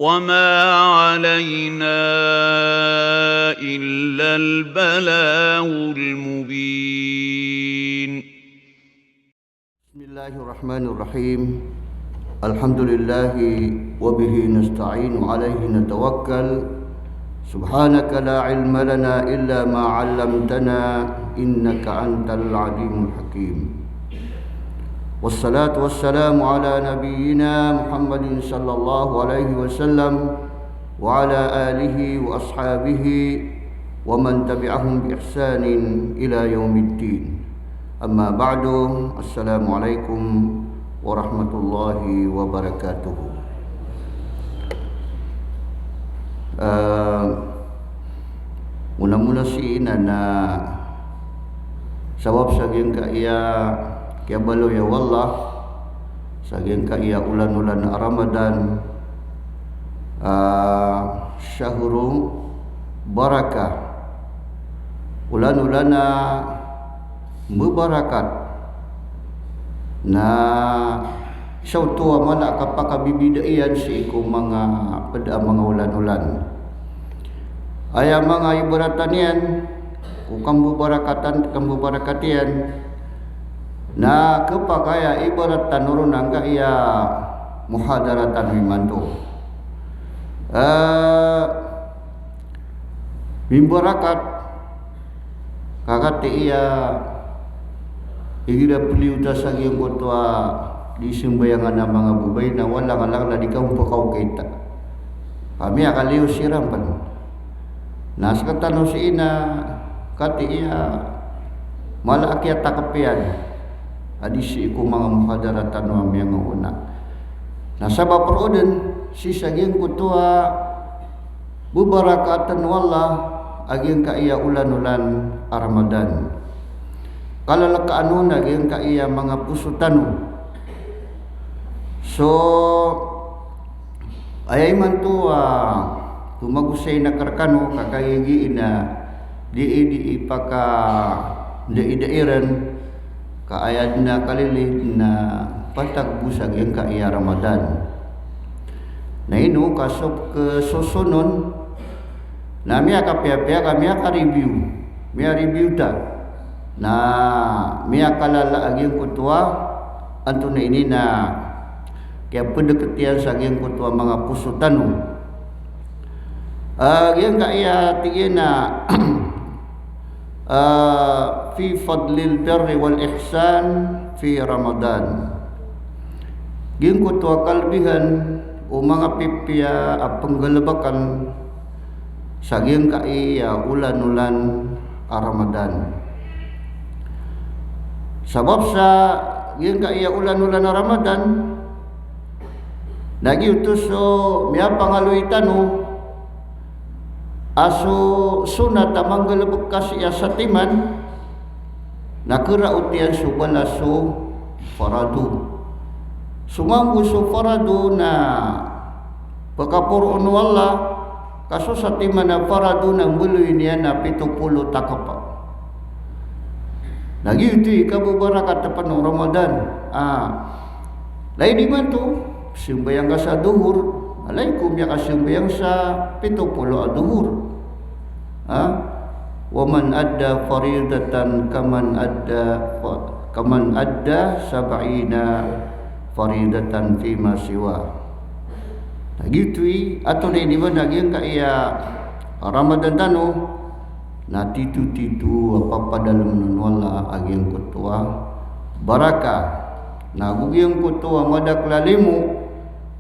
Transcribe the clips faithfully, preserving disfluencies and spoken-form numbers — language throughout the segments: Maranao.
وما علينا إلا البلاغ المبين. بسم الله الرحمن الرحيم. الحمد لله وبه نستعين وعليه نتوكل. سبحانك لا علم لنا إلا ما علمتنا إنك أنت العليم الحكيم. والصلاة والسلام على نبينا محمد صلى الله عليه وسلم وعلى آله وأصحابه ومن تبعهم بإحسان إلى يوم الدين. أما بعد، السلام عليكم ورحمة الله وبركاته. Ah, muna-muna sii na, na sabap sa giyangkaya kiyabaloya o Allah, sa giyangkaya olan-olan a Ramadan, ah, shahru barakah, olan-olan a mbabarakat. Na isa oto a mala a kapakabibida iyan sii ko manga pd a manga olan-olan. Aya manga ibaratan iyan ko kambabarakatan, kambabarakat iyan, na khapakay a ibarat tano ron angkaya muhadara tano imanto. Eh, mimbarakat, ka katii a igira pliyo ta sa giyangkoto a di sambayangan a manga babay na walang-alang na di ka on pkaokit. Ka miyakaliyo siran pn. Na sktano sii na katii a mala a kiyatakp iyan a di sii ko manga muhadara tano a miyangaoona. Na sabap roo dn sii sa giyangkoto a babarakatn o Allah a giyangkaya olan-olan a Ramadan. Kalalkaan on a giyangkaya manga poso tano. So, aya imanto a pmagosay akn rkano ka kagiya giya na di, di ipakadaidairn, ka aya dn a kalilid na patag bo sa giyangkaya Ramadan. Na ino ka so pkhasoson on, na miyakapiyapiya ka miyaka-review, miya-review ta. Na miyakalala a giyangkoto a antonaa ini na kiyapdkt iyan sa giyangkoto a manga poso tano. Ah, giyangkaya tig iyan a, ah, fi fadlil birri wal ihsan fi Ramadan. Giyangkoto a kalbihan o manga pipiya a pnggalbkn sa giyangkaya olan-olan a Ramadan. Sabap sa giyangkaya olan-olan a Ramadan, na giyoto so miyapangaloy tano a so sonat a manggalbk ka sii a satiman, na kharaot iyan so balas o farado. So mambo so farado na pkaporoon o Allah, ka so satiman a farado na mbaloy niyan a pito polo takp. Na giyoto i kababarakat pn o Ramadan. Ah, lagid imanto, sambayang ka sa dohor, lagid ko miyakasambayang sa pito polo a dohor. Ha? Wa man adda faridatan kaman adda fa-, kaman adda sab'ina faridatan fima siwa. Na giyoto i, antonaa ini man a giyangkaya Ramadan tano, na titho-titho a papadalmn o Allah a giyangkoto a barakah. Na go giyangkoto a madakl a limo,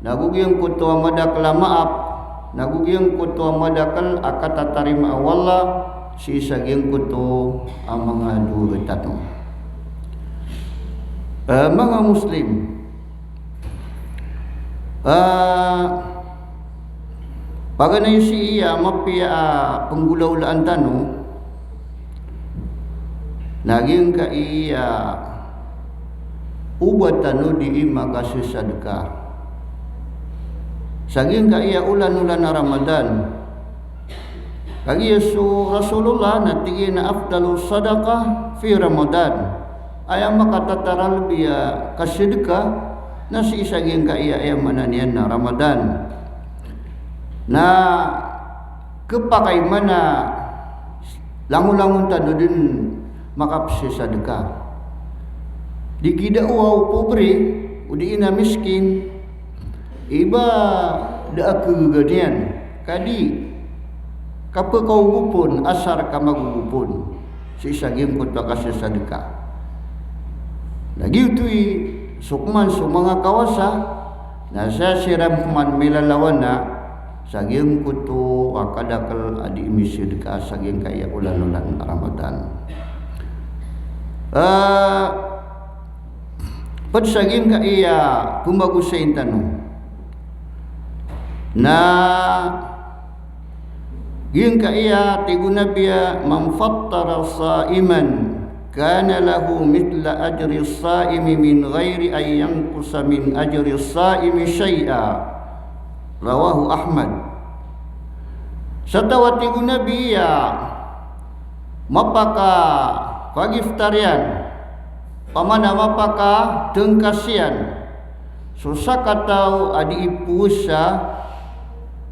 na go giyangkoto a madakl a maap, na go giyangkoto a madakl a katatarimaa o Allah sii sa giyangkoto a manga dowa tano. Eh, manga Muslim, eh, paganay sii a mapiya a pnggolawlaan tano, na giyangkaya oba tano dii makasasadka sa giyangkaya olan-olan a Ramadan. Kagiya so Rasulullah na tig iyan a afdalus sadaqah fi Ramadan. Aya makatataralbi a kasadka na sii sa giyangkaya, aya maana niyan na Ramadan. Na khapakay man a langolangon tano dn makapsasadka. Di kida o pobre, odi na miskin, i ba da a khagaga niyan. Ka di, kapkhaogopn, asar ka magogopn sii sa giyangkoto a kasasadka. Na giyoto i so pman so manga kawasa, na saya siran pman milalawan a sa giyangkoto a kadakl a di misadka sa giyangkaya olanolan a Ramadan. Ah, pd sa giyangkaya pmbagosayn tano. Na giyangkaya tig o Nabi a, "Man fattara sa'iman kana lahu mithla ajri sa'imi min ghairi an yanqusa min ajri sa'imi shay'a." Rawahu Ahmad. Sa taw a tig o Nabi a mapakapagiftar iyan, pamana mapakatngkas iyan so sakataw a di powasa,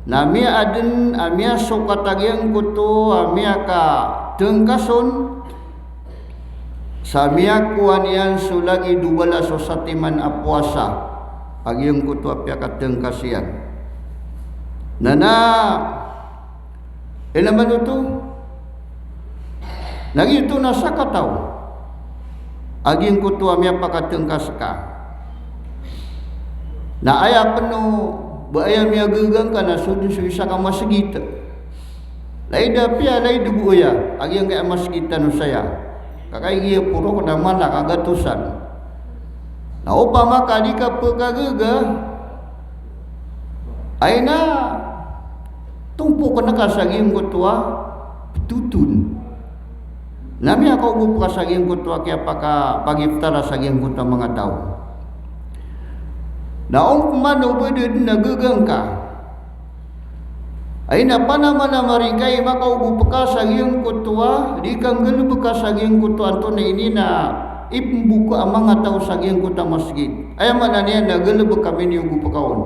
na miyaadn a miyasokat a giyangkoto a miyakatngkas on, sa miyakowa niyan so lagid o balas o satiman a powasa a giyangkoto a piyakatngkas iyan. Na, na, ino man oto? Na giyoto na sakataw a giyangkoto a miyapakatngkas ka. Na aya pn o ba aya miyagaga ngka na so dn so isa ka masgit. Laid a piya, laid bo aya a giyangkaya masgit tano saya. Ka kagiya poro ko na mala ka gatosan. Na opama ka di ka pkhagaga, ay na tompokn ka sa giyangkoto a ptoton. Na miyakaogop ka sa giyangkoto a kiyapakapagiftar sa giyangkoto a manga taw. Na opama o ba da dn a gaga ngka, ay na panamanamari ngka i makaogop ka sa giyangkoto a, di ka nggalbk ka sa giyangkoto a antonaa ini na ipmbok a manga taw sa giyangkoto a masgit. Aya maana niyan na galbk ka miniyogop ka on.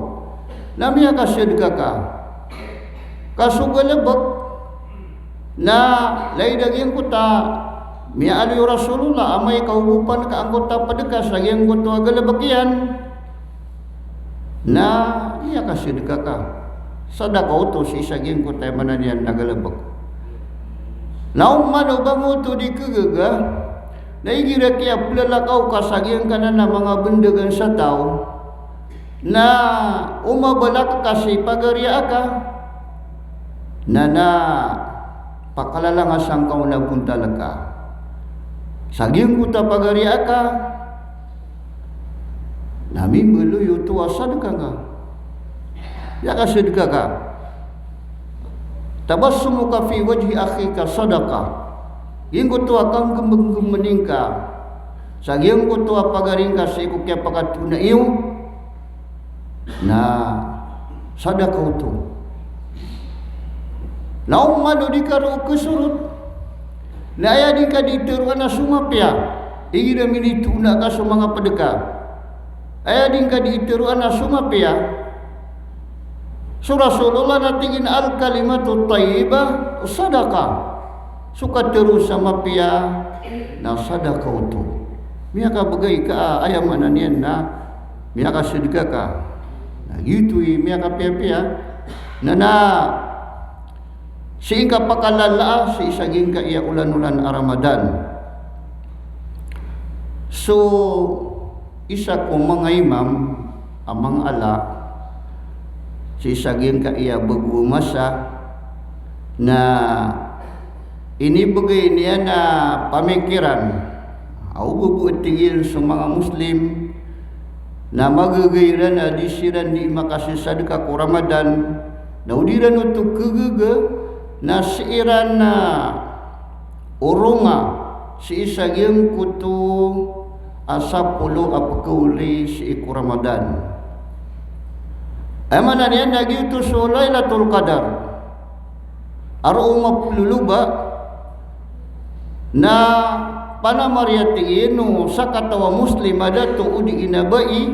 Na miyakasadka ka. Ka so galbk na laid a giyangkoto a miyaaloy o Rasulullah, amay ka ogopan ka angkoto a pd ka sa giyangkoto a galbk iyan. Na miyakasadka ka. Sadaka oto sii sa giyangkoto a aya maana niyan na galbk. Na opama o ba ngoto di khagaga, na igira kiyaplakaw ka sa giyangkanan a manga bndagan sa taw, na o mabalak ka sii pagariyaa ka, na, na pakalalanga sangkaw na bontal ka sa giyangkoto a pagariyaa ka, na mimbaloy oto a sadka ngka. Miyakasadka ka. Tabassumuka fi wajhi akhika sadaqah. Giyangkoto a kanggmgmni ngka sa giyangkoto a pagari ngka sii ko kiyapakatona iyo, na sadaka oto. Na opama o di ka roo khasorot, na aya di ngka di tharoa na so mapiya, igira minitona ka so manga pd ka. Aya di ngka di tharoa na so mapiya. So Rasulullah na tig iyan, "Al-kalimatu tayyibah sadaqah." So katharo sa mapiya na sadaka oto. Miyakabgay ka, aya maana niyan na miyakasadka ka. Na giyoto i miyakapiyapiya. Na, na sii ngka pakalalaa sii sa giyangkaya olanolan a Ramadan. So isa ko manga imam a manga ala sii sa giyangkaya bago a masa na inibgay niyan a pamikiran a o ba bo, tig iyan, so manga Muslim na magagay iran a di siran di makasasadka ko Ramadan, na o di iran oto khagaga na sii iran na oronga sii sa giyangkoto a sapolo a pkaori sii ko Ramadan. Aya maana niyan na giyoto so Lailatul Qadar a roo mapolo loba, na panamari a tig iyan o sakataw a Muslim a dato odi na bai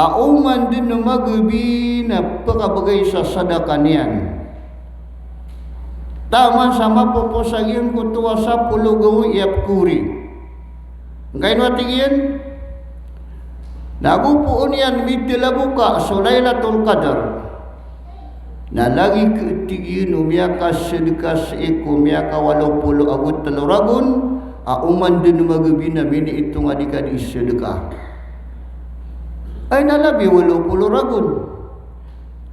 a oman dn a magabi na pkabgay sa sadaka niyan. Taman sa mapoposa giyangkoto a sapolo gawii a pkori. Angkaino a tig iyan? Na ago poon iyan mitlaboka so Lailatul Qadr. Na lagid ka tig iyan o miyakasadka sii ko miyakawalo polo ago tlo ragon, a oman dn a magabi na miniitong a di ka di sadka. Ay na labi walo polo ragon.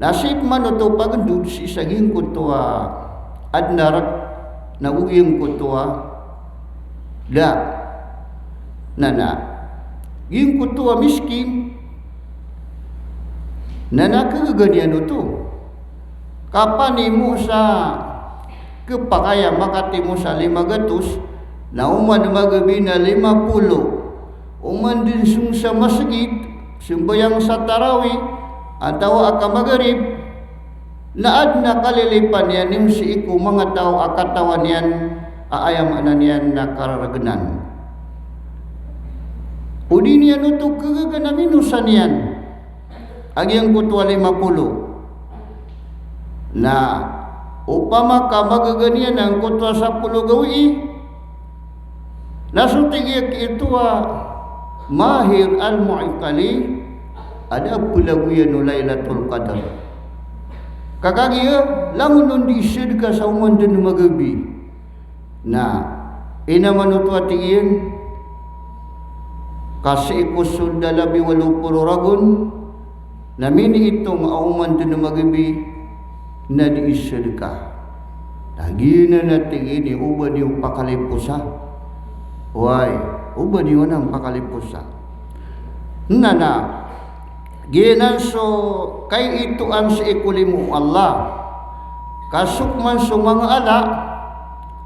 Na sii pman oto pagndod sii sa giyangkoto a adnar, na go giyangkoto a da. Na na giyangkoto a miskin, na na kagaga niyan oto. Kapanimo sa kepakay a makatimo sa lima gatos, na oman magabi na lima polo. Oman dn song sa masgit, sembayang sa tarawih, atawa aka magrib, na adn a kalilipan iyan on sii ko manga taw a katawan iyan a aya maana niyan na kararagnan. O di niyan oto kagaga na minosa niyan a giyangkoto a lima polo. Na opama ka magaga niyan angkoto a sapolo gawii, na so tig iyan a giyoto a Mahir Al-Mu'aqqali a da a plagoyan o Lailatul Qadr. Ka kagiya langon on di sadka sa oman dn a magabi. Na ino man oto a tig iyan, ka sii ko sold a labi walo polo ragon, na miniitong a oman dn a magabi na di sadka. Na giyanan a tig iyan i oba niyo pakaliposa. Oway, oba niyo anan pakaliposa. Na na giyanan so kaitoan sii ko limo o Allah. Ka so pman so manga ala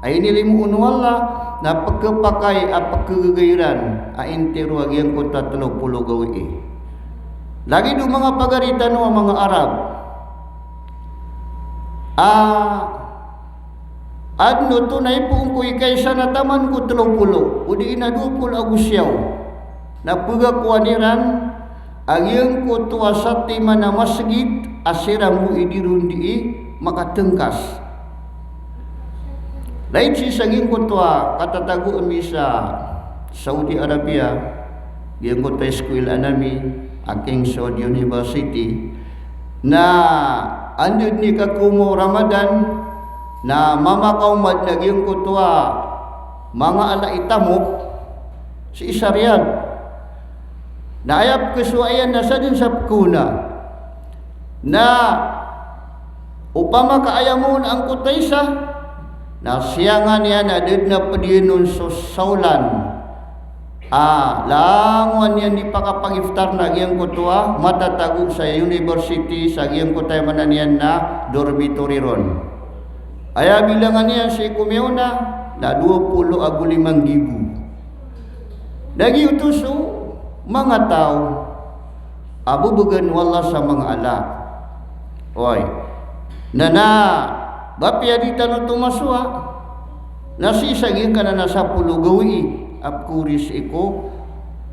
a inilimo on o Allah na pkhapakay a pkhagaga iran a intiro a giyangkoto a tlo polo gawii. Lagid o manga pagari tano a manga Arab a adn oto na ipoon ko ikaisa na taman ko tlo polo, o di na dowa polo ago siyaw. Na pgakowan iran a giyangkoto a satiman a masgit a siran bo i di ron dii makatngkas. Lagid sii sa giyangkoto a katatago ami sa Saudi Arabia, giyangkoto a iskowil ami a King Saud University, na anda dn i kakomo o Ramadan, na mamakaoma dn a giyangkoto a manga ala i tamok sii sa Riyadh. Na aya pkhasowa iyan na sadn sa pkhaona. Na opama ka aya maona angkoto a isa, na siyangan iyan a da dn a pd iyan on so sawlan a langowan iyan di pakapagiftar na giyangkoto a matatago sa university, sa giyangkoto a aya maana niyan na dormitory ron. Aya bilangan iyan sii ko miyaona na dowa polo ago lima nggibo. Na giyoto so manga taw a bebegen o Allah sa manga ala. Oway. Na na ba piya di tano oto masowa, na sii sa giyangkanan a sapolo gawii a pkori sii ko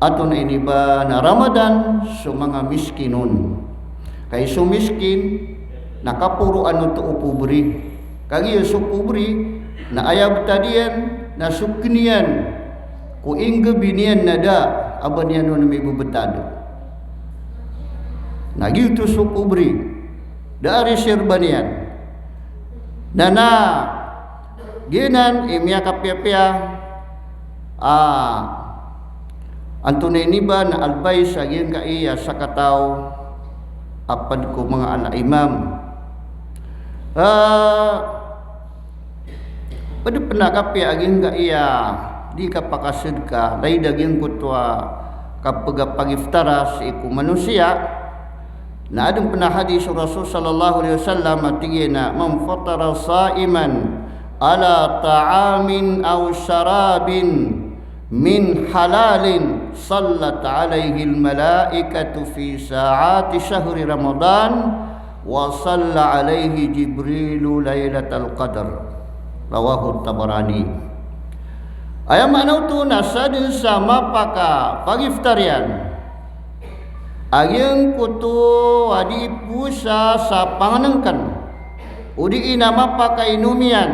ato na iniba na Ramadan so manga miskin on. Kay so miskin na kaporoan oto o pobre. Kagiya so pobre na aya btad iyan na so kn iyan ko inggabi niyan na da a ba niyan on mibebetad. Na giyoto so pobre, da a reserba niyan. Na na giyanan i miyakapiyapiya a antonaa i iniba na advice a giyangkai a sakataw a pd ko manga ala imam. Ah, pd pn a kapiya a giyangkai a di kapakasadka, lagid a giyangkoto a kapagapagiftara sii ko manosiya. Na adn pn a hadis o Rasul sallallahu alaihi wasallam a tig iyan a, "Man fatara sa'iman ala ta'amin aw sharabin min halalin, sallat alaihil malaikatu fi sa'ati shahri Ramadan, wa salla alaihi Jibrilu lailatal qadr." Rawahu Tabarani. Aya maana oto na sadn sa mapakapagiftar iyan A giyangkoto a di powasa sa pangnngkn, odi na mapakainom iyan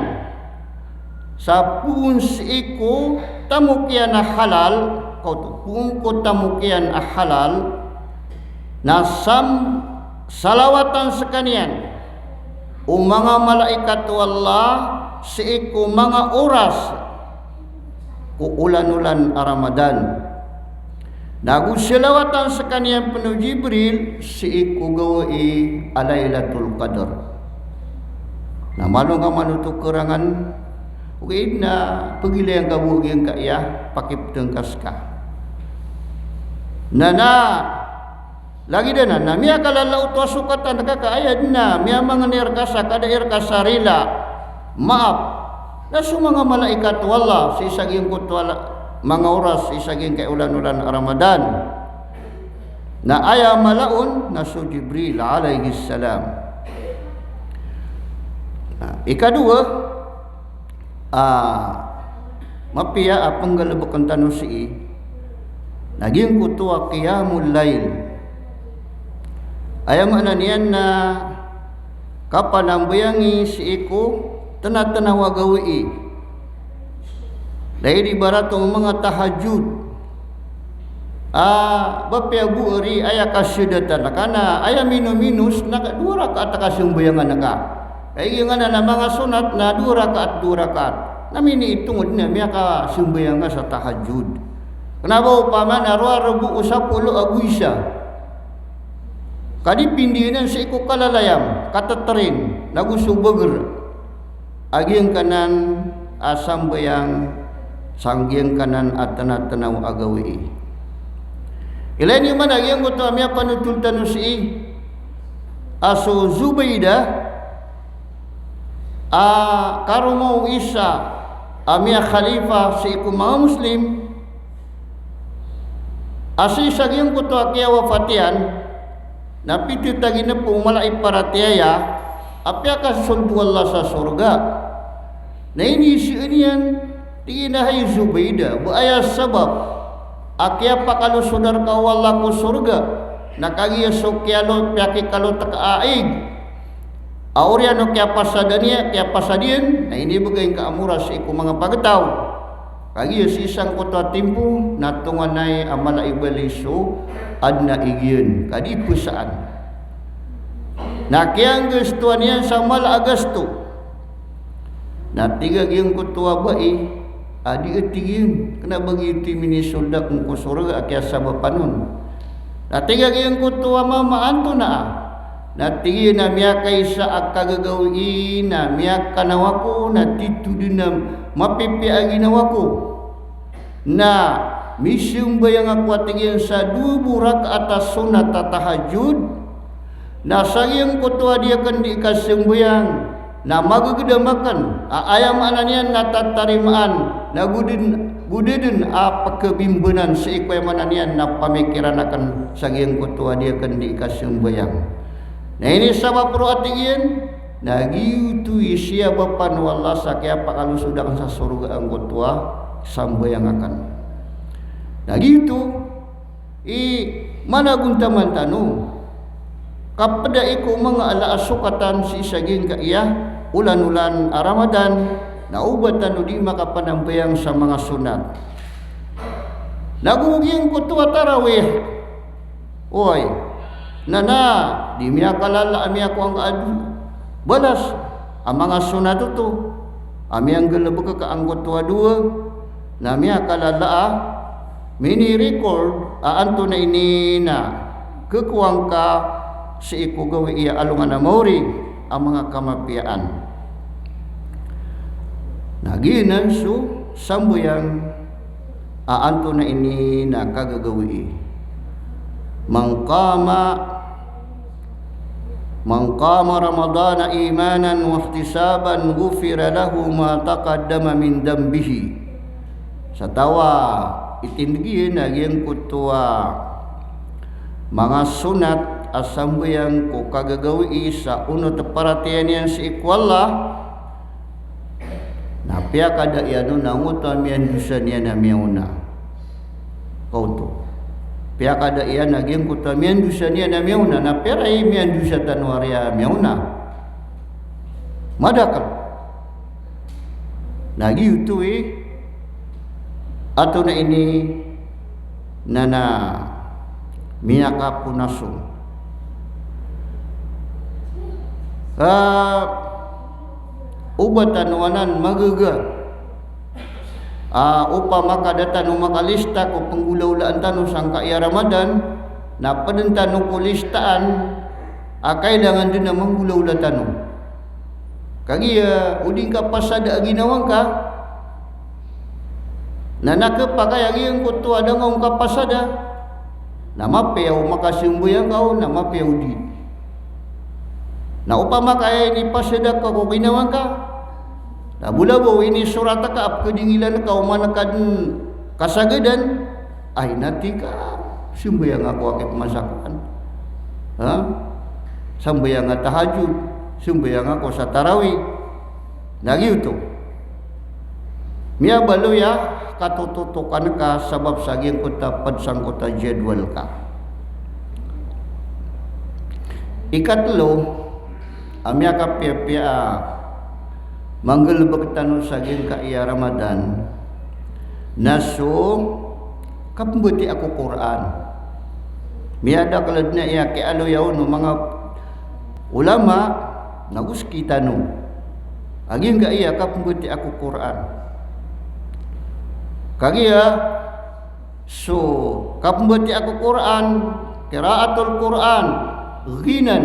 sa poon sii ko tamok iyan a halal, kaoto, poon ko tamok iyan a halal, na sam-, salawatan skaniyan o manga malaikat o Allah sii ko manga oras ko olan-olan a Ramadan. Nago salawatan skaniyan pn o Jibril sii ko gawii a Lailatul Qadr. Na malo ngka man oto kerangan, ogaid na pgilayan ka bo giyangkaya, pakiptn ka ska. Na, na, lagid anan, na miyakalala oto a sokatan ka ka aya dn a miyamangni rka sa kada i rka sa rila, maap. Na so manga malaikat o Allah sii sa giyangkoto a la-, manga oras sii sa giyangkai olan-olan a Ramadan, na aya mala on na so Jibril alayhis salam. Na ikadowa, a, mapiya a pnggalbkn tano sii na giyangkoto a qiyamul layl. Aya maana niyan na kapanambayangi sii ko tnatnaw a gawii. Lagid ibarat o manga tahajjud. A, ba piya bo ari aya kasadatan ka na aya minominos na ka dowa rakaat a kasambayangan ka. Kagiya nganan a manga sonat na dowa rakaat, dowa rakaat. Na miniitong dn a miyakasambayang ka sa tahajjud. Kna ba opama na rowar bo o sapolo ago isa. Ka di pindiyanan sii ko kalalayam, kattrin, nago so bagr a giyangkanan a sambayang sa giyangkanan a tnatnaw a gawii. Ilay niyo man a giyangkoto a miyapanothol tano sii a so Zubaidah a karoma o isa a miyakhalifa sii ko manga Muslim, a sii sa giyangkoto a kiyawafat iyan, na pitharo a ginapo o mala i paratiyaya a piyakasold o Allah sa sorga. Na iniiza niyan, tig iyan a hay Zubaidah, ba aya sabap a kiyapakalosod rka o Allah ko sorga na kagiya so kiyalo-, piyakikalotka a ig a oriyan o kiyapasad iyan, kiyapasad iyan, na inibgay ngka a mora sii ko manga pagtaw. Kagiya sii sangkoto a timpo na tonganay a mala i bali so adn a ig iyan, ka di psaan. Na kiyanggastoan iyan sa mala a gasto. Na tig a giyangkoto a bai a di, a tig iyan, kna ba giyoto i minisold akn ko sorga a kiyasabapan on. Na tig a giyangkoto a mama, antonaa? Na tig iyan a miyakaisa a kagagawii na miyakanaw ako, na tito dn a mapipiya a ginawa ko. Na misambayang ako, a tig iyan, sa dowa bo rakaat a sonat a tahajjud. Na sa giyangkoto a di akn di kasambayang na magagdam akn, a aya maana niyan na tatarimaan, na go dn, go dn a pkhabimbanan sii ko aya maana niyan na pamikiran akn sa giyangkoto a di akn di kasambayang. Na inisabap roo, a tig iyan, na giyoto i siyabapan o Allah sa kiyapakalosod akn sa sorga angkoto a sambayang akn. Na giyoto i managontaman tano, kapdai ko manga ala a sokatan sii sa giyangkaya olan-olan a Ramadan, na oba tano di makapanambayang sa manga sonat. Nago giyangkoto a tarawih, oway, na, na di miyakalala a miyakowa ngka a balas a manga sonat oto a miyanggalbk ka angkoto a dowa, na miyakalala a mini-record a antonaa ini na khakowa ngka sii ko gawii a alongan a maori a manga kamapiyaan. Na giyanan so sambayang a antonaa ini na kagagawii. Man qama, man qama Ramadana imanan wahtisaban ghufira lahu ma taqaddama min dhanbihi. Sa taw a itindg iyan a giyangkoto a manga sonat a sambayang ko kagagawii sa onot a paratiyaya niyan sii ko Allah, na piyakada iyan on a ngoto a miyandosa niyan a miyaona. Kaoto. Piyakada iyan a giyangkoto a miyandosa niyan a miyaona, na pira i miyandosa tano a riya miyaona? Madakl. Na giyoto i, antonaa ini, na na miyakaponaso. Ah, oba tano anan magaga. Ah, opama ka da tano makalista ko penggolawlaan tano sangkaya Ramadan, na peden tano ko listaan a kailangan den a manggolawla tano. Kagiya o di ngka pasada a ginawa ngka, na na kepakay a giyangkoto a da ngka pasada, na mapiya o makasambayang ka o na mapiya o di. Na opama ka aya inipasada ka ko ginawa ngka, na bolabaw inisorat ka a pekedingilan ka o manakad kasagadan, ay, na tig ka, sambayang ako a kipmasakoan. Ha? Sambayang a tahajud, sambayang ako sa tarawih. Na giyoto. Miyabaloy a katototokan ka sabap sa giyangkoto a ped sangkoto a jadwal ka. Ikatlo, a miyakapiyapiya a manggalebek tano sa giyangkaya Ramadan, na so kapembatiya ko Qur'an. Miyadakl den a iya kiyaaloya on o manga ulama, na go sekitano a giyangkaya kapembatiya ko Qur'an. Kagiya so kapembatiya ko Qur'an, qiraatul Qur'an, ghinan.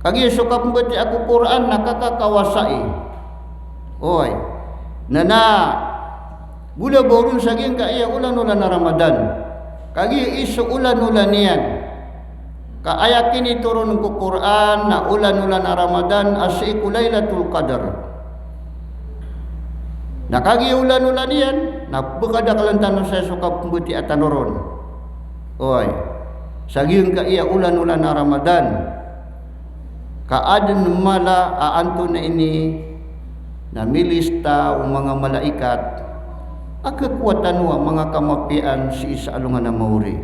Kagiya so kapembatiya ko Qur'an na kakakawasai. Oy. Na na bolabaw ron sa giyangkaya olan-olan a Ramadan. Kagiya i so olan-olan iyan ka aya kinitoron ko Qur'an na olan-olan a Ramadan a sii ko Lailatul Qadr. Na kagiya olan-olan iyan, na pekadaklan tano saya so kapembatiya tano ron. Oy, sa giyangkaya olan-olan a Ramadan, ka aden mala a antonaa ini, na milista o manga malaikat a kekowa tano a manga kamapiyaan sii sa alongan a maori.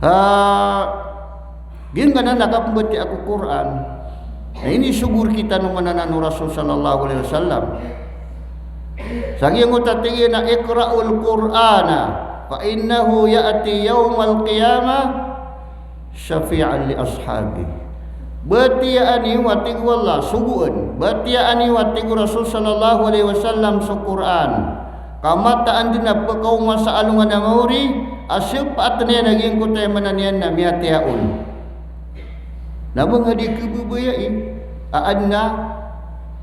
Ha, giyangkanan a kapembatiya ko Qur'an, na inisogo rektano man anan o Rasul sallallahu alaihi wasallam. Sa giyangkoto a tig iyan a, "Iqra'ul Qur'ana, fa innahu ya'ti yawmal qiyamah syafi'an li ashabih." Batiyaan iyo, a tig o Allah, sogoan. Batiyaan iyo, a tig o Rasul sallallahu alaihi wasallam, so Qur'an. Ka mataan den a pekaoma sa alongan a maori, a sepaat niyan a giyangkoto a aya maana niyan na miyatiyaon. Na ba nga di kebebayai a aden a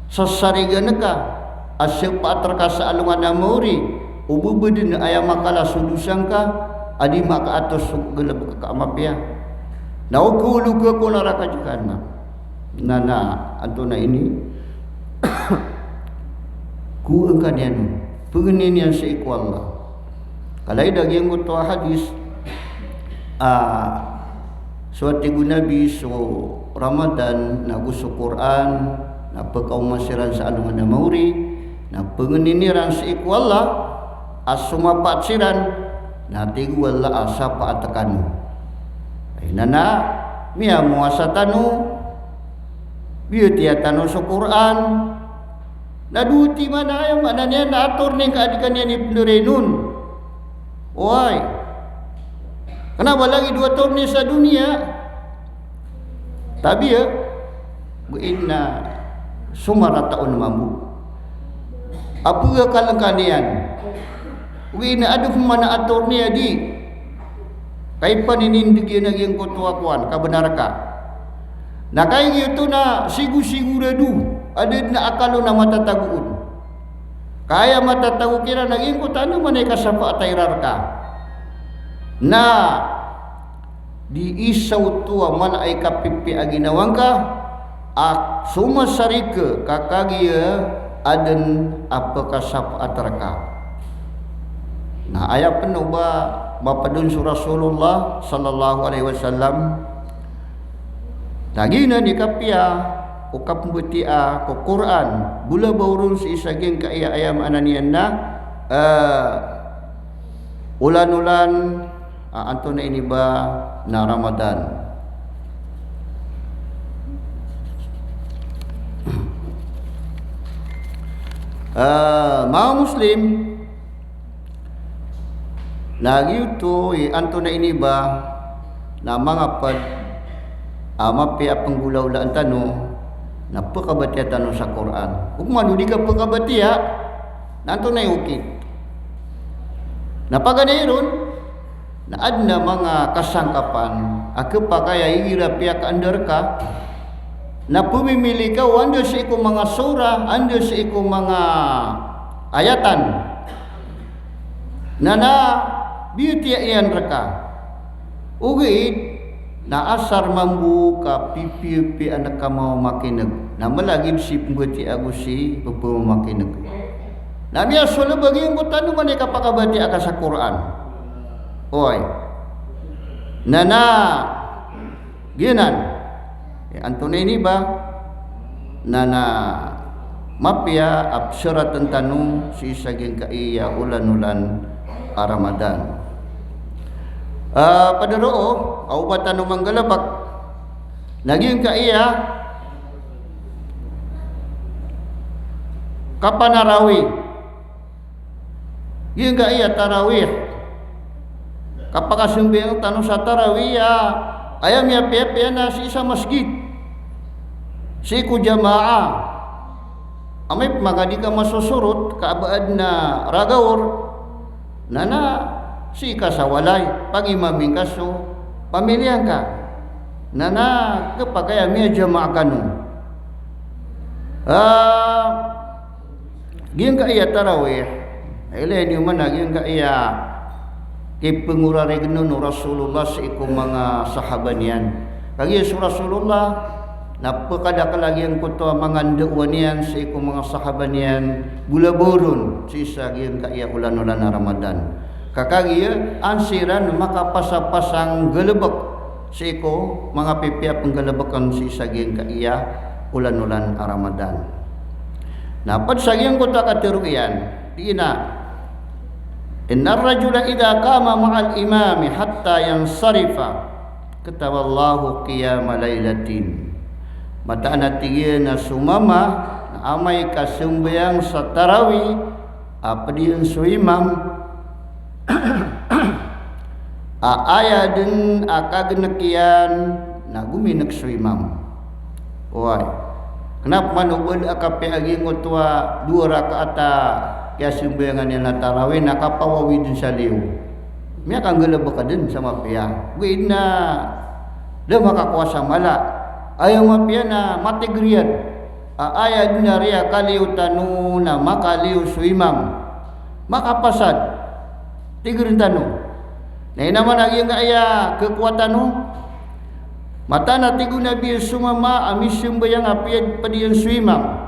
sasarigan ka a sepaat reka sa alongan a maori, o bebeden aya makala so dosa ngka a di makaatos so galebek ka a mapiya. Na o keolog ka ko naraka jahannam. Na na antonaa ini? Ko angka niyan, pengeni niyan sii ko Allah. Kalaid a giyangkoto a hadis, a so a tig o Nabi, so Ramadan na go so Qur'an na pekaoma siran sa alongan a maori, na pengenini ran sii ko Allah a so mapaat siran, na tig o Allah a sapaat kano. Ay, na na miyamowasa tano, biyatiya tano so Qur'an, na dowa timan a aya maana niyan na ator ning ka a di ka niyan ipnderenon. Oway. Kena ba lagid o ator niyan sa doniya. Tabiya, go ina so marata on mambo. Apiya kalengkan iyan. Go ina adn pman a ator niyan di. Kay paninindeg iyan a giyangkoto a kowan, kabenar ka. Na kay giyoto na sigo-sigorado a da dn a akal on a matatago on. Ka aya matatago kiran a giyangkoto a anda man i kasapaat iran reka. Na di isa oto a mala i kapipiya a ginawa ngka a so masari ka ka kagiya adn a pekasapaat reka. Na aya pn o ba mapd on so Rasulullah sallallahu alaihi wasallam, na giyanan i kapiya o kapmbatiya ko Qur'an, bolabaw ron sii sa giyangkaya aya maana niyan na, eh, olan-olan a antonaa ini ba na Ramadan. Ah, manga Muslim, na giyoto i antonaa ini ba na manga pd a mapiya a pnggolawlaan tano na pkabatiya tano sa Qur'an. Opama o di ka pkabatiya, na antonaa i okit? Na paganay ron, na adn a manga kasangkapan a khapakay a igira piyakaanda rka, na pmimili ka o anda sii ko manga surah, anda sii ko manga ayatan, na, na biyatiya iyan rka. Ogaid na asar mambo ka pipiyapiya a kamakin'g, na mlagid sii pmbatiya ago sii pphamakin'g. Na miyasold a ba giyangkoto a maana i kapakabatiya ka sa Qur'an. Oway. Na, na giyanan. Eh, antonaa ini ba na, na mapiya a psaratan tano sii sa giyangkaya olan-olan a Ramadan. Ah, pd roo a oba tano manggalbk na giyangkaya kapanarawi. Giyangkaya tarawih. Kapakasambayang tano sa tarawih a aya miyapiyapiya na sii sa masgit, sii ko jamaah. Amay pman ka di ka masosorot ka a ba adn a ragaw, na, na sii ka sa walay, pagimami ngka so pamilya ngka. Na, na khapakay a miyajamaah kano. Ah, giyangkaya tarawih, ilay niyo man a giyangkaya kipngorarig on o Rasulullah sii ko manga sahaba niyan. Kagiya so Rasulullah na pkadakl a giyangkoto a manga ndaowan iyan sii ko manga sahaba niyan, bolabaw ron sii sa giyangkaya olan-olan a Ramadan. Ka kagiya an siran makapasapasang galbk sii ko manga pipiya a pnggalbkn sii sa giyangkaya olan-olan a Ramadan. Na pd sa giyangkoto a katharo iyan, di na, "Innar rajula idha qama ma'al imami hatta yansarifa, kataballahu qiyama laylatin." Mataan a tig iyan a so mama na amay ka sambayang sa tarawih a pd iyan so imam, a aya dn a kagnk iyan na gomink so imam. Oway. Kna pman o ba da a kapiya a giyangkoto a dowa rakaat a kiyasambayangan iyan a tarawih na kapawawi dn sa liyo. Miyakanggalbk dn sa mapiya. Ogaid na da makakowa sa mala. Aya mapiya na matigr iyan a aya dn a riyakaliyo tano na makaliyo so imam. Makapasad. Tigrn tano. Na ino man a giyangkaya khakowa tano. Mataan a tig o Nabi, so mama a misambayang a piyapd iyan so imam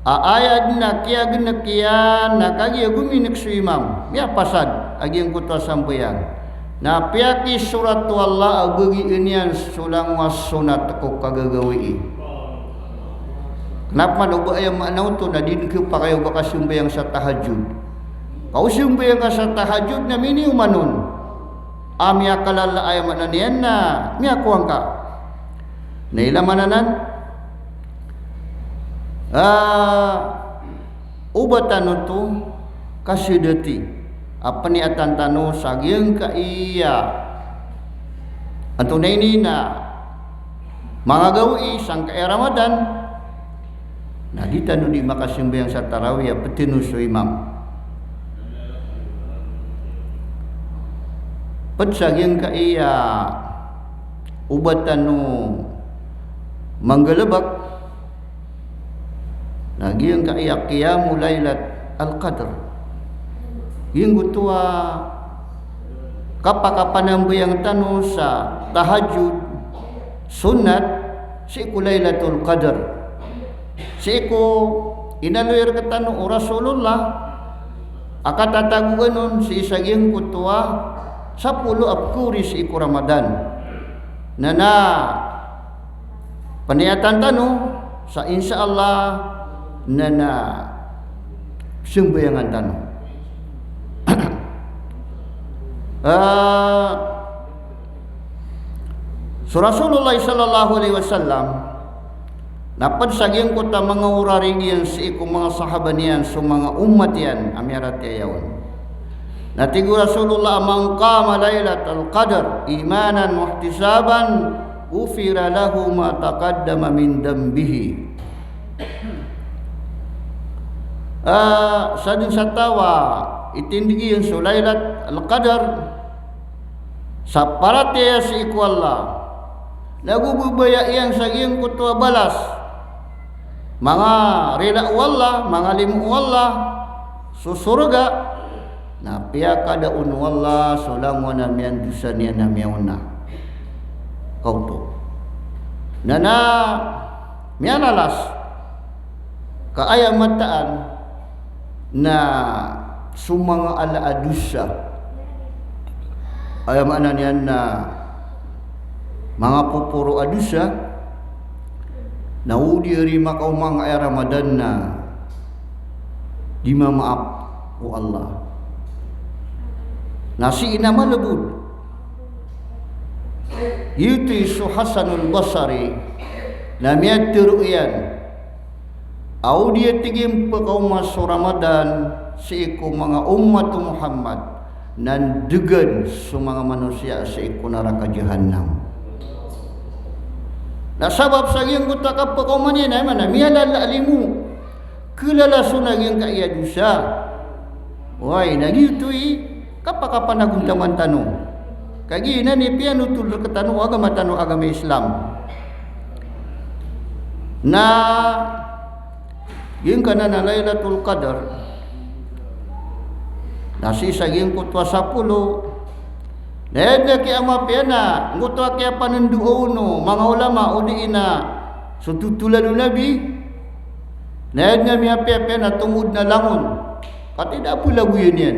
a aya dn a kiyagnk iyan na kagiya gomink so imam, miyapasad a giyangkoto a sambayang. Na piyakisorat o Allah a bagian iyan so langowan a sonat ko kagagawii. Kna pman o ba aya maana oto na di dn khapakay o ba ka sambayang sa tahajjud. Ka o sambayang ka sa tahajjud na miniyoman on. A miyakalala aya maana niyan na miyakowa ngka. Na ilay man anan, ah, o ba tano oto kasadati a pniyatan tano sa giyangkaya, antonaa ini na manga gawii sangkaya Ramadan, na di tano di makasambayang sa tarawih a pd tano so imam. Pd sa giyangkaya o ba tano manggalbk na giyangkaya qiyamu laylatil qadr. Giyangkoto a kapakapanambayang tano sa tahajjud, sunnat, sii ko Laylatul Qadr. Sii ko inaloy rktano o Rasulullah a katatagoan on sii sa giyangkoto a sapolo a pkhaori sii ko Ramadan. Na na pniyatan tano sa insha Allah na na sambayangan tano. Ah, so Rasulullah sallallahu alaihi wasallam, na pd sa giyangkoto a manga orarigi iyan sii ko manga sahaba niyan, so manga ummat iyan a miyaratiyaya on. Na tig o Rasulullah, "Man qama Lailatal Qadr imanan wahtisaban, ghufira lahu ma taqaddama min dhanbihi." Ah, sadn sa taw a itindg iyan so Lailatul Qadr sa paratiyaya sii ko Allah, na go babaya iyan sa giyangkoto a balas, manga rila o Allah, manga limo o Allah, so sorga, na piyakadaon o Allah so langowan a miyandosa niyan a miyaona. Kaoto. Na na miyalalas ka aya mataan na so manga ala a dosa. Aya maana niyan na manga poporo a dosa, na o di ari makaoma angkaya Ramadan na di mamaap o Allah. Na sii na malbod. Giyoto i so Hasanul Basri na miyatharo iyan a o di a tig iyan pkaoma so Ramadan sii ko manga ummat o Muhammad, na ndgan so manga manosiya sii ko naraka Jahannam. Na sabap sa giyangkoto a kapkaoma niyan na aya maana, miyalala a limo. Kalalason a giyangkaya dosa. Oway, na giyoto i kapakapanagontaman tano. Kagiya giyanan i piyanothol rktano o agama tano a agama Islam. Na giyangkanan a Lailatul Qadr, na sii sa giyangkoto a sapolo, na aya dn a kiyamapiya na angkoto a kiyapanandoa on o manga ulama odi na so thotolan o Nabi, na aya dn a miyapiya piya na tomod na langon. Katii da a plagoyan iyan.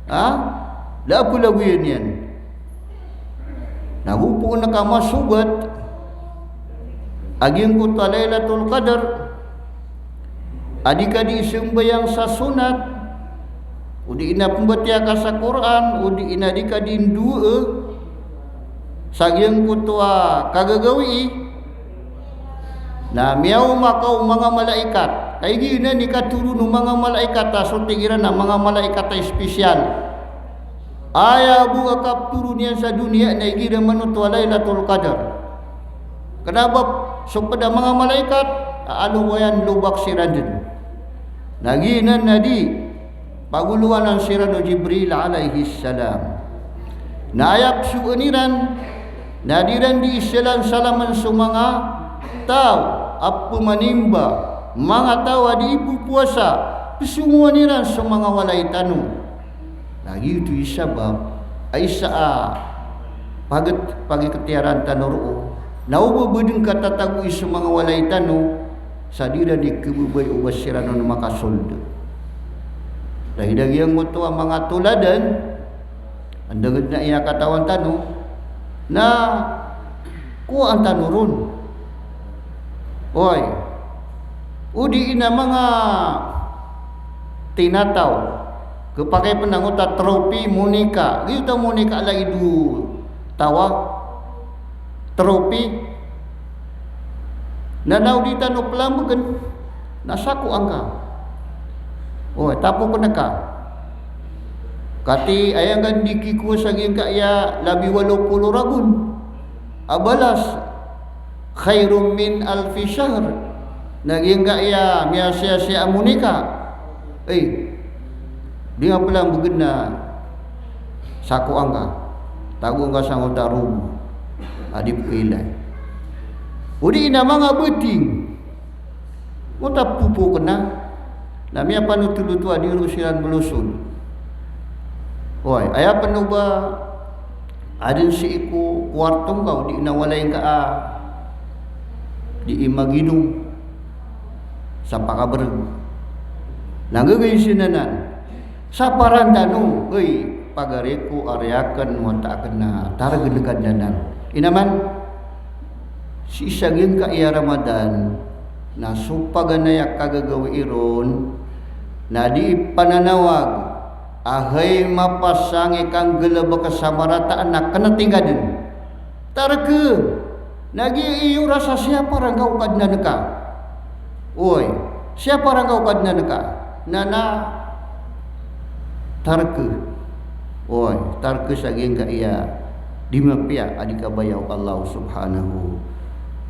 Ha? Da a plagoyan iyan. Na go pn ka masogat a giyangkoto a Lailatul Qadr a di ka di sambayang sa sonat, odi na pmbatiya ka sa Qur'an, odi na di ka di ndoa sa giyangkoto a kagagawii, na miyaoma ka o manga malaikat. Kagiya giyanan i katoron o manga malaikat a so tig iran a manga malaikat a espesyal. Aya bo a kaptoron iyan sa doniya na igira manoto a Lailatul Qadr. Kna ba so pd a manga malaikat a alowayan lobak siran dn. Na giyanan na di pagolowanan siran o Jibril alayhis salam. Na aya psoon iran na di ran di isalan-salaman so manga taw a pmanimba, manga taw a di ipopowasa, psongowan iran so manga walay tano. Na giyoto i sabap a isa a paget-, pagiketiyaran tano roo, na o ba bo dn katatagoi so manga walay tano sa di ran di khababay o ba siran on makasold. Lagid a giyangkoto a manga toladan, andang dn a aya katawan tano, na kowaan tano ron. Oway. Odi na manga tinataw. Khapakay pn angkoto a trophy, monika. Giyoto a monika lagid o taw a trophy. Na na o di tano plambgn, na sakoa ngka. Oway, tapokn ka. Katii aya ngka di kikowa sa giyangkaya labi walo polo ragon a balas, khairun min alfi shahr. Na giyangkaya miyasiyasiya a monika, ay, di nga plambgn na sakoa ngka. Tago ngka sangkoto a rogo a di pkailay. Odi na manga bating. Angkoto a popok na, na miyapanotol oto a di ron siran mlosod. Oway, aya pn o ba adn sii ko kowarto ngka odi na walay ngka a di imaginom sa pakabrg. Na gagay sinan anan. Saparan tano, oy, pagari ko, ari akn, wata akn na targn ka dn anan. Inaman, sii sa giyangkaya Ramadan, na so paganay a kagagawii ron, na di pananawag, A hay mapasang i kanggalebek sa marata na kena tingga den. Tarke. Na giya i oras a siyapa rangka o Kadnan ka. Oy, siyapa rangka o Kadnan ka. Na na tarke. Oy, tarke sa giyangkaya di mapiya a di kabaya o Allah subhanahu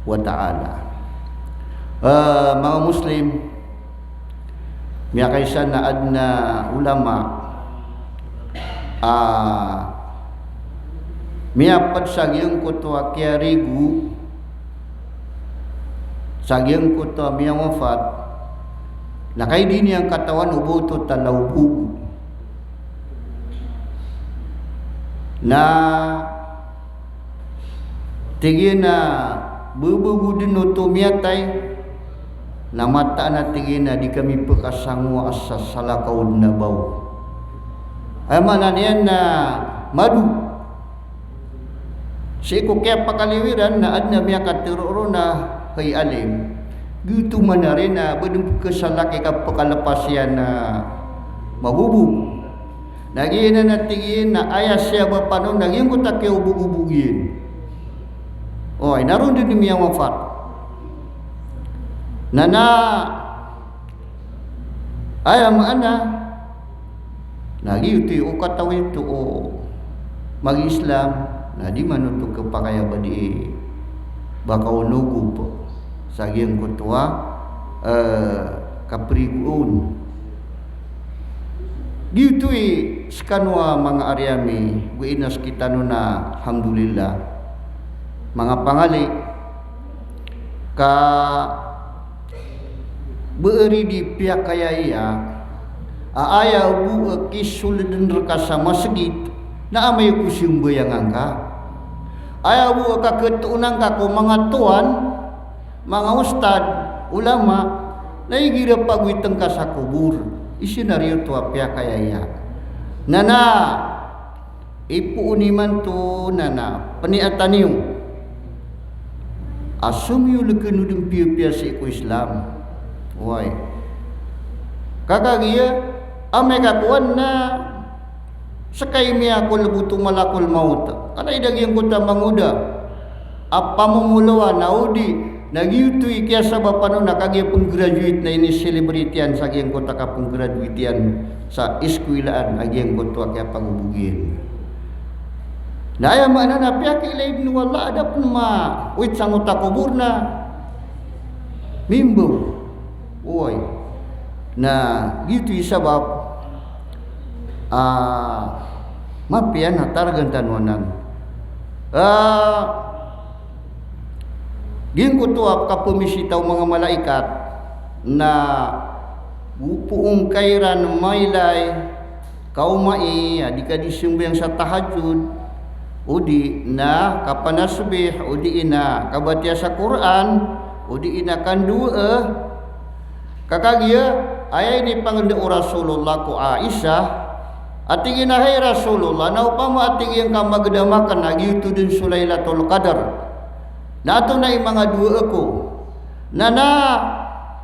wa ta'ala. Eh, manga Muslim, miyakaisa na aden a ulama a miyaped sa giyangkoto a kiyarigo, sa giyangkoto a miyawafat, na kay di niyan katawan o ba oto talaw bogo. Na tig iyan a bebego den oto miyatay, na mataan a tig iyan a di kami pekasangowa sa salakaw den a baw. Aya maana niyan na mado. Sii ko kiyapakaliwiran na aden a miyakatero ron a hay alim. Giyoto man ari na ba den pekesalak i kapekalepas iyan a magobog. Na giyanan a tig iyan na aya siyabapan on na giyangkoto a kiyobogobog iyan. Oy, na ron den i miyawafat. Na na aya maana na giyoto i o katawi oto o magi-Islam, na di man oto kepakay a ba di ba ka onogop sa giyangkoto a, eh, kaperigo on. Giyoto i sekano a manga ari ami, go inas kitano na alhamdulillah. Manga pangali, ka ba ari di piyakayaya a aya bo a kisoleden reka sa masgit na amay ko sambayang angka. Aya bo a kaketoon angka ko manga towan, manga ustad, ulama, na igira pagoyten ka sa kobor. Isinariyo oto a piyakayaya. Na na ipoon imanto na na peniatan iyo a somiyolekan o den piyapiya sii ko Islam. Oway. Ka kagiya amay ka kowan na seka i miyakolbot o malakol maut. Ka na ida giyangkoto a mangoda a pamomolowan a odi na giyoto i kiyasabapan on a kagiya penggraduate na ini-celebrate iyan sa giyangkoto a kapenggraduate iyan sa iskwilaan a giyangkoto a kiyapagobog iyan. Na aya maana na piyakiilay den o Allah a da pen maowit sangkoto a kobor na mimbaw. Oway. Na giyoto i sabap a mapiya na targan tano anan. Ah, giyangkoto a kapamisita o manga malaikat na go poon ka iran mailay ka omai a di ka di sembayang sa tahajjud, odi na kapanasbih, odi na kabatiya sa Qur'an, odi na kandoa, ka kagiya aya inipangenda o Rasulullah ko Aisha, a tig iyan a hay Rasulullah, na opama a tig iyan ka magedam aken a giyoto den so Lailatul Qadr, na antonaa i manga doa ko? Na na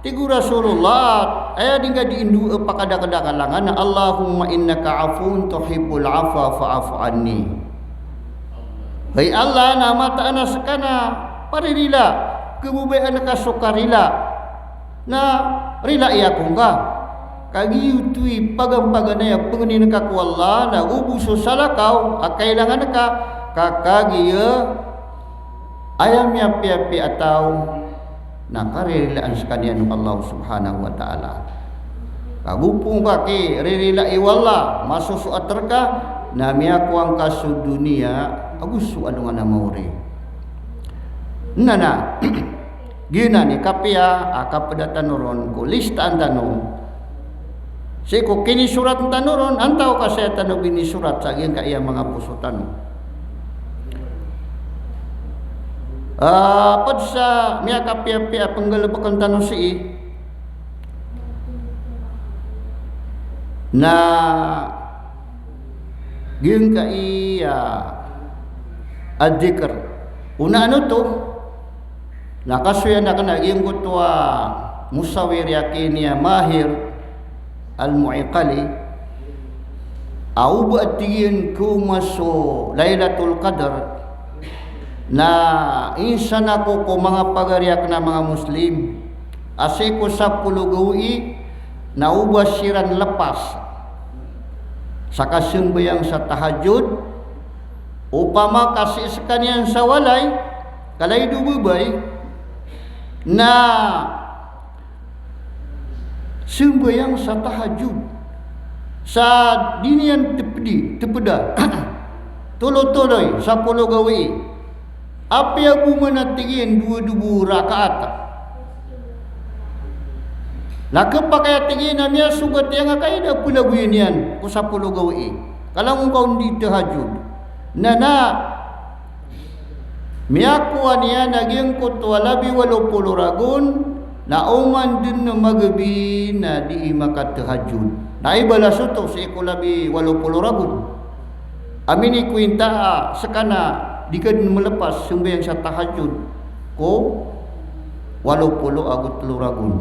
tig o Rasulullah, aya di ngka di ndoa pakadakadakal angka na, "Allahumma innaka afuwun tuhibbul afwa fa'fu anni." Hay Allah, na mataan a seka na paririla, kebabayaan ka so karila. Na rilai ako ngka. Ka giyoto i pagampaganay a pengnin ka ko Allah, na go bo so salakaw a kailangan ka, ka kagiya aya miyapiyapiya a taw na karirilaan sekaniyan o Allah subhanahu wa ta'ala. Ka go poon ka kiririlai o Allah, masosoat reka, na miyakowa ngka so doniya ago so alongan a maori. Na na, giyanan i kapiya a kapeda tano ron ko listaan tano. Sii ko kinisorat tano ron, antaa ka saya tano binisorat sa giyangkaya manga poso tano. Ah, ped sa miyakapiyapiya a penggalebeken tano sii na giyangkaya a dhikr. Onaan oto, na kasoyan aken a giyangkoto a Musawir a Kenya, Mahir Al-Mu'ikali, A o ba, tig iyan, ko oman so Lailatul Qadr, na insan ako ko manga pagari akn a manga Muslim a sii ko sapolo gawii na o ba siran lepas sa kasambayang sa tahajjud, opama ka sii skaniyan sa walay, kalay do babay, na sambayang sa tahajjud sa di niyan tepedi, tepeda, tolotoloy, sapolo gawii. Apiya bo man a, tig iyan, dowa dobo rakaat. Na kepakay a, tig iyan, a miyasogat iyan a kaida a pelagoyan iyan ko sapolo gawii. Ka langon ka on di tahajjud. Na, na, miyakowa niyan a giyangkoto a labi walo polo ragon, na oman den a magabi na dii makatahajjud. Na ibalas oto sii ko labi walo polo ragon. Amin i ko inta a seka na di ka den melepas sambayang sa tahajjud ko walo polo ago telo ragon.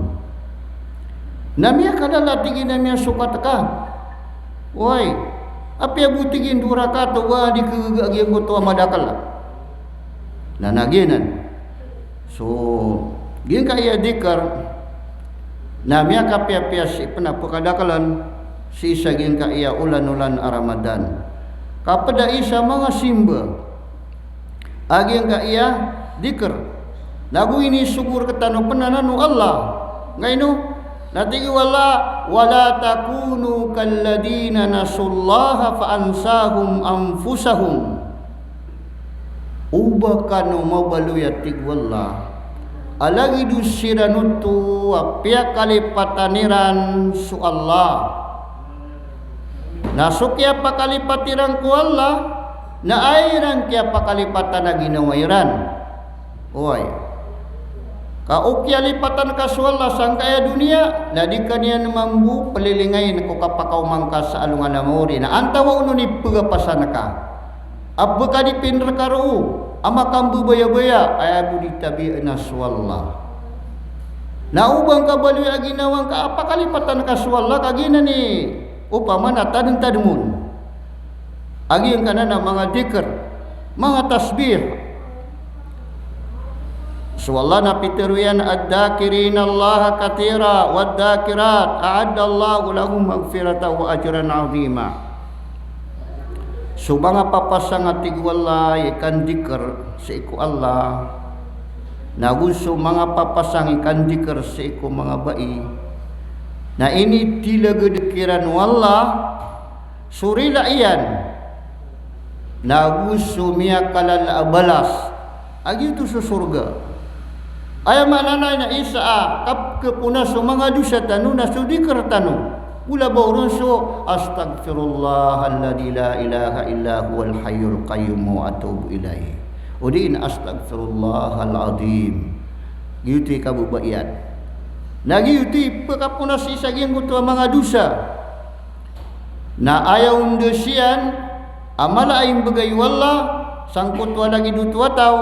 Na miyakalala, tig iyan, a miyasogat ka. Oway, apiya bo, tig iyan, dowa rakaat, oba di kegaga a giyangkoto a madakel. Na, na giyanan. So giyangkaya dikr na miyakapiyapiya sii pen a pekadakelen sii sa giyangkaya olanolan a Ramadan. Kapeda i sa manga simba a giyangkaya dikr. Na go inisogo rektano pen anan o Allah. Ngaino? Na tig o Allah, "Wala takunu kalladhina nasullaha fa ansahum anfusahum." Oba kano mabaloy, a tig o Allah, a lagid o siran oto a piyakalipatan iran so Allah. Na so kiyapakalipat iran ko Allah na aya iran kiyapakalipatan a ginawa iran. Oway. Ka o kiyalipatan ka so Allah sangkaya doniya, na di ka niyan mambo pelilingayin ko kapakaoma ngka sa alongan a maori. Na antaa on i pegapasan ka a pekadipin reka roo a makambebayabaya, aya bo di tabiya na so Allah. Na oba ngka baloy a ginawa ngka a pakalipatan ka so Allah, ka giyanan i opama na tademtadem on a giyangkanan a manga dikr, manga tasbih. So Allah na pitero iyan, "Adh-dhakirina Allaha kathira wadh-dhakirat, a'adda Allahu lahum maghfiratan wa ajran azima." So manga papasang, a tig o Allah, i kandikr sii ko Allah, na go so manga papasang i kandikr sii ko manga bai, na initilagedak iran o Allah so rila iyan, na go so miyakalala a balas a giyoto so sorga. Aya maana niyan na isa a kapekepona so manga dosa tano na so dikr tano. Ola ba oron so, "Astaghfirullahal ladzi la ilaha illa huwal hayyul qayyum wa atubu ilaih." O di na, "Astaghfirullahal azim." Giyoto i kababaian. Na giyoto i pekapona sii sa giyangkoto a manga dosa. Na aya on dn siyan a mala a imbegay o Allah sangkoto a lagid oto a taw,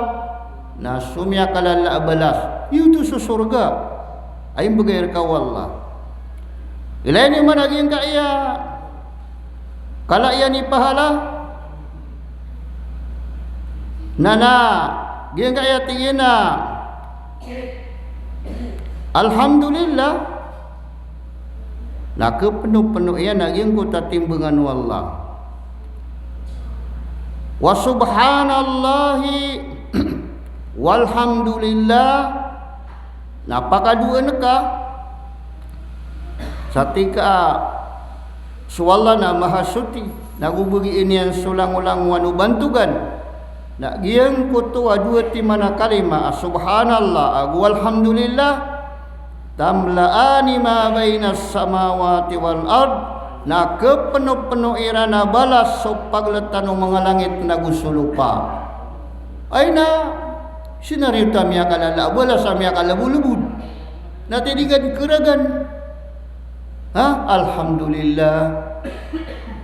na so miyakalala a balas, giyoto so sorga a imbegay reka o Allah. Ilay niyo man a giyangkaya kala iyan i pahala. Na, na giyangkaya, tig iyan a, "Alhamdulillah." Na kepenopeno iyan a giyangkoto a timbangan o Allah. "Wa subhanallahi walhamdulillah." Na pakadoan ka sa tig ka a so Allah na mahasoti, na go begian iyan so langolangowan o bantogan. Na giyangkoto a dowa timan a kalima a subhanallah ago alhamdulillah, "tamla'ani ma bainas samawati wal ard." Na kepenopeno iran a balas so pagletan o manga langit na go so lopa. Ay na, sinariyo ta miyakalala a balas a miyakalabolobod. Na tidigan keragan. Ha? Alhamdulillah.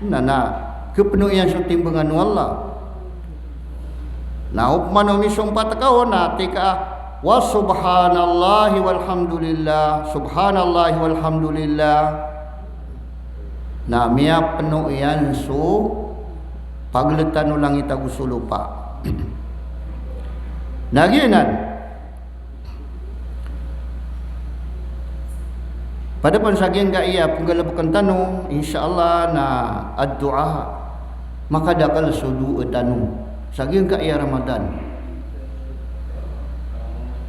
Na, na kepeno iyan so timbangan o Allah. Na opama o misompat ka on na tig ka, "Wa subhanallahi walhamdulillah, subhanallahi walhamdulillah." Na miyapeno iyan so pagltan o langit ago so lopa. Na giyanan. Pd pn sa giyangkaya pnggalbkn tano, insha Allah, na addu'a, makadakl so doa tano sa giyangkaya Ramadan.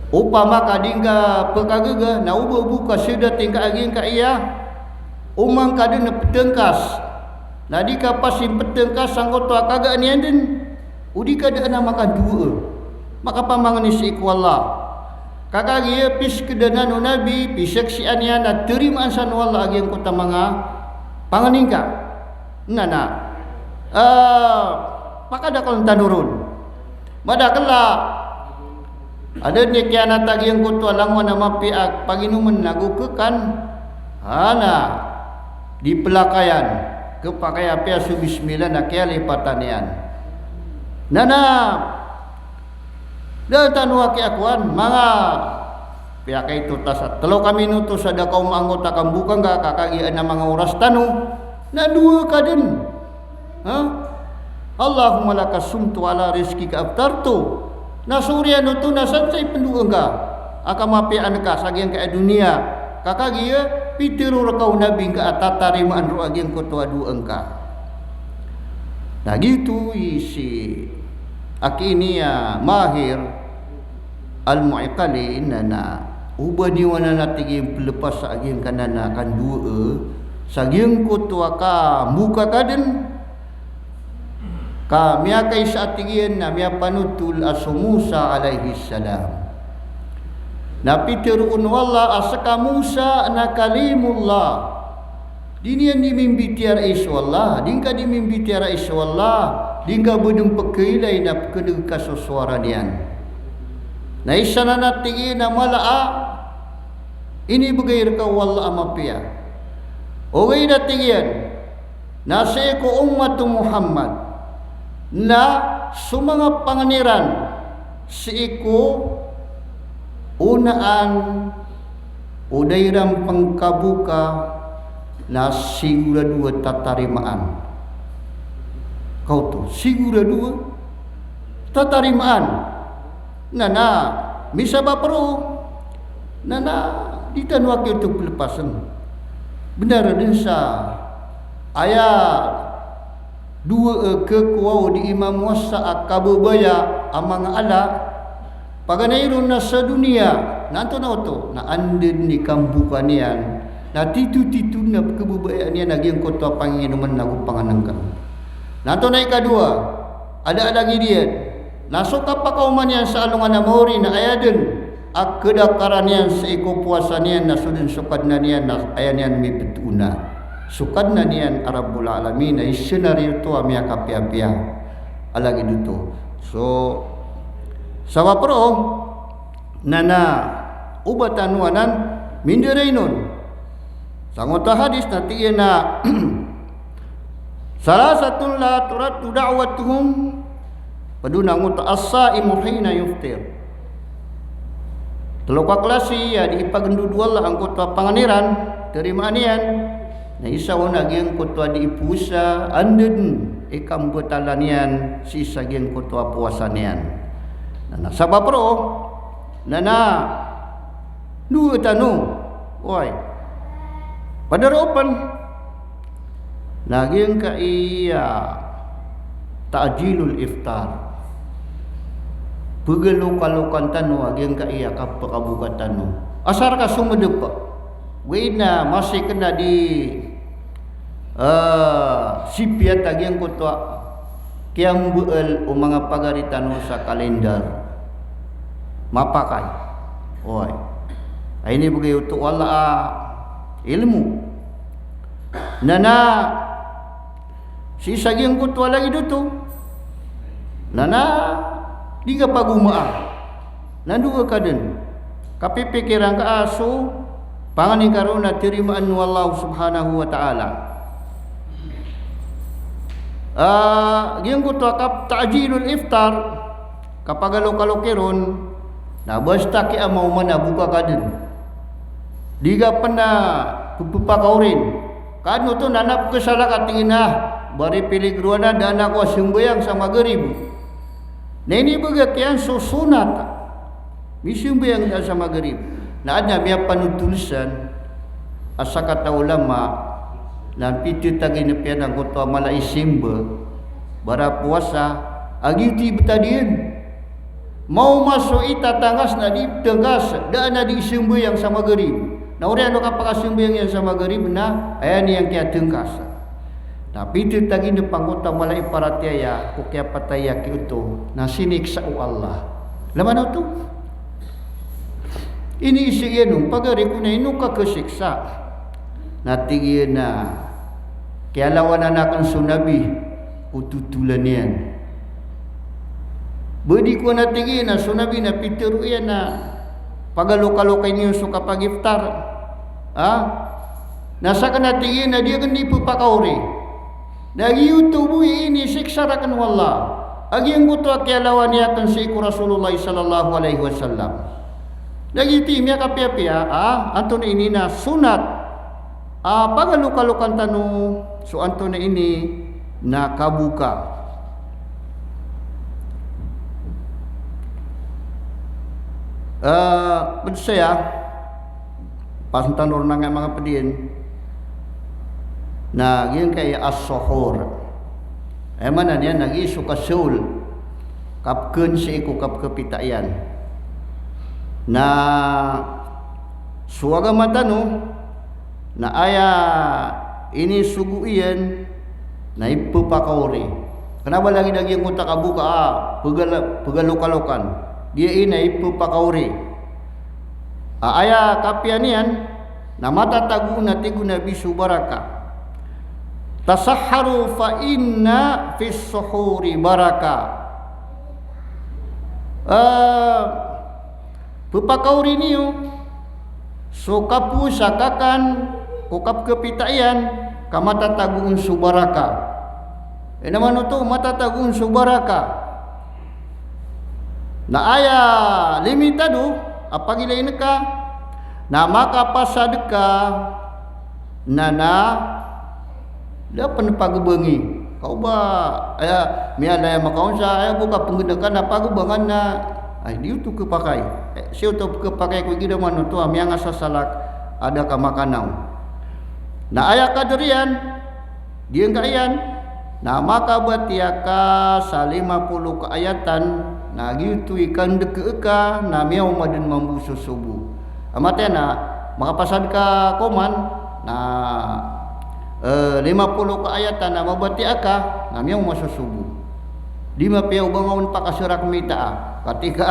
Opama ka di ngka pkagaga, na oba bo ka sii dating ka a giyangkaya, oman ka dn ptngkas, na di ka pasi ptngkas sangkoto a kagaan iyan dn, o di ka dn a makandoa, makapamangni sii ko Allah. Ka kagiya piskdanan o Nabi, pisaksian iyan a tarimaan san o Allah a giyangkoto a manga pangni ngka. Na na, ah, makadakl tano ron. Madakl a adn i kiyanatag iyan giyangkoto a langowan a mapiya a paginomn ago kkan, a na di plakayan, khapakay a apiya so bismillah na kiyalipatan iyan. Na na, da tano a kiyakowan, manga piyakaito ta sa tlo ka minuto sa da ka omaangkota a kamboka ngka, ka kagiya adn a manga oras tano, na doa ka dn. Ha? Allahumma laka sumtu wa ala rizqika aftartu. Na so oriyan oto na san sa ipndoa ngka a kamapiyaan ka sa giyangkaya doniya, ka kagiya pitharo rka o Nabi ngka a tatarimaan roo a giyangkoto a doa ngka. Na giyoto i si aki ini a Mahir Al-Mu'aqqili na na oba niyo anan a tig iyan plpasa a giyangkanan a kandoa sa giyangkoto a kamboka ka dn, ka miyakaisa a tig iyan na miyapanotol a so Musa alayhis salam. Na pitharo o Allah a ska Musa na kalimullah. Di niyan di mimbitiyarai so Allah, di ngka di mimbitiyarai so Allah, di ngka bo dn pkhailay na pkhan'g ka so sowara niyan. Na isa nan a tig iyan a mala a inibgay rka o Allah a mapiya. Ogaid a tig iyan na sii ko ummat o Muhammad, na so manga pangni ran sii ko onaan o da iran pngkaboka na sigorado a tatarimaan. Kaoto, sigorado a tatarimaan. Na na, misabap roo. Na na, di tano aki oto plpasn. Bnar dn sa aya dowa a khakowa o di imam wasa a kababaya a manga ala, paganay ron na sa doniya, na antonaa oto, na anda dn i kamboka niyan, na titotito dn a pkhababayaan iyan a giyangkoto a panginginomn ago pangnngkn. Na antonaa i kadowa, ada a lagid iyan, na so kapakaoma niyan sa alongan a maori na aya dn a khadakaran iyan sii ko powasa niyan na so dn so Kadnan iyan na aya niyan miptoona so Kadnan iyan a Rabbul Alamin, na isa na riyoto a miyakapiyapiya a lagid oto. So sabap roo na na oba tano anan mindarainon. Sangkoto a hadis na tig iyan a Salasatun la turaddu da'watuhum, pd on angkoto a as-saimu hina yuftir. Tlo ka klasi a di ipagndod o Allah angkoto a pangni ran, tarimaan iyan, na isa on a giyangkoto a di ipowasa, anda dn i kambatalan iyan sii sa giyangkoto a powasa niyan. Na na sabap roo, na na dowa tano, oway. Pd roo pn, na giyangkaya ta'jilul iftar. Pagalokalokn tano a giyangkaya kapakaboka tano. Asar ka somdp. Ogaid na masi kna di, eh, sipiyat a giyangkoto a kiyambaal o manga pagari tano sa kalendar. Mapakay. Oway. Ay inibgay oto o Allah a ilmo. Na na sii sa giyangkoto a lagid oto. Na na di ngka pagomaa. Na dowa ka dn. Kapipikiran ka a so pangni ka ron na tarimaan o Allah subhanahu wa ta'ala. Ah, giyangkoto a kap-, ta'jilul iftar, kapagalokalok iron, na basta kiyaoma oman na boka ka dn. Di ka pn a pphakaorin, Adn oto na na pkhasalak a tig iyan a ba ripiligro anan da anan ko a sambayang sa Maghrib. Na inibagak iyan so sonat a misambayang da sa Maghrib. Na adn a miyapanotol san a sakataw a ulama na pitataginep iyan angkoto a mala i simba, barapowasa, a giyoto i btad iyan. Maoma so itatangkas na di btangkas, da anan di sambayang sa Maghrib. Na oriyan o kapakasambayang iyan sa Maghrib na aya niyan kiyatangkas. Na pitataginep angkoto a mala i paratiyaya ko kiyapatay a giyoto na siniksa o Allah. Laman oto. Iniisa iyan on, pagari ko na ino ka kasiksa. Na tig iyan a kiyalawanan akn so Nabi ko totolan iyan. Ba di ko na tig iyan a so Nabi na pitharo iyan a pagalokalokay niyo so kapagiftar. Ha? Na sakn na tig iyan a di akn di pphakaori. Na giyoto bo i inisiksa rakn o Allah a giyangkoto a kiyalawan iyan akn sii ko Rasulullah sallallahu alaihi wasallam. Na giyoto i miyakapiyapiya a antonaa ini na sonat a pagalokalokn tano so antonaa ini na kaboka. Eh, pd saya, pasn tano ron angkai manga pd iyan, na giyangkai a as-suhur. Aya maana niyan na giya so kasaol, kapkn sii ko kapkhapita iyan. Na so agama tano, na aya inisogo iyan na ipphakaori. Kna ba lagid a giyangkoto a kaboka a pgala-, pgalokalokn. Giya ini na ipphakaori. A aya kapiya niyan na matatago on a tig o Nabi so baraka. Tasahharu fa inna fis suhuri baraka. Eh, pphakaori niyo so kapowasa, kakan ko kapkhapita iyan, ka matatago on so baraka. Ino man oto, matatago on so baraka. Na aya limitado a pagilain ka na makapasad ka na na da pn pagbangi. Kaoba, aya, miyalaya makaonsa, aya bo ka pnggnkan a pagbangan na, ay, di oto khapakay. Eh, sii oto khapakay ko igira man oto a miyangasasalak a da ka makanaw. Na aya kadr iyan, giyangkaya, na makabatiya ka sa lima polo ka ayatan, na giyoto i kandk ka, na miyaoma dn mambo so sobo. Amatay na makapasad ka koman, na, eh, lima polo ka ayatan na mabatiya ka, na miyaoma so sobo. Di mapiya o ba nga on pakasrak mita a. Katika,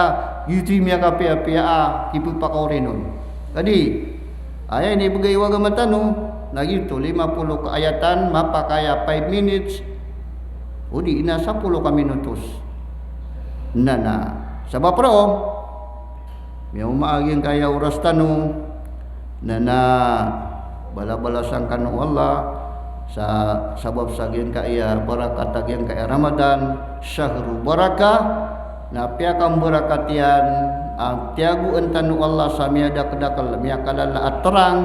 giyoto i miyakapiyapiya a kipphakaori on. Kadi, aya inibgay o agama tano, na giyoto, lima polo ka ayatan, mapakay a five minutes, odi na sapolo ka minutos. Na, na, sabap roo, miyaoma a giyangkaya oras tano, na na balabalasan kano o Allah, sa sabap sa giyangkaya barakat a giyangkaya Ramadan, shahru barakah, na piyakambarakat iyan a tiyagoan tano o Allah sa miyadakdakl, miyakalala a terang,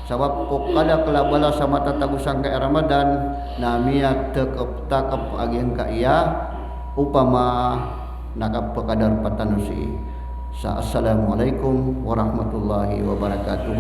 sabap ko kadakl a balas a matatago sangkaya Ramadan, na miyatakptakp a giyangkaya opama na kapakadarpa tano sii. Sa assalamu alaikum warahmatullahi wabarakatuh.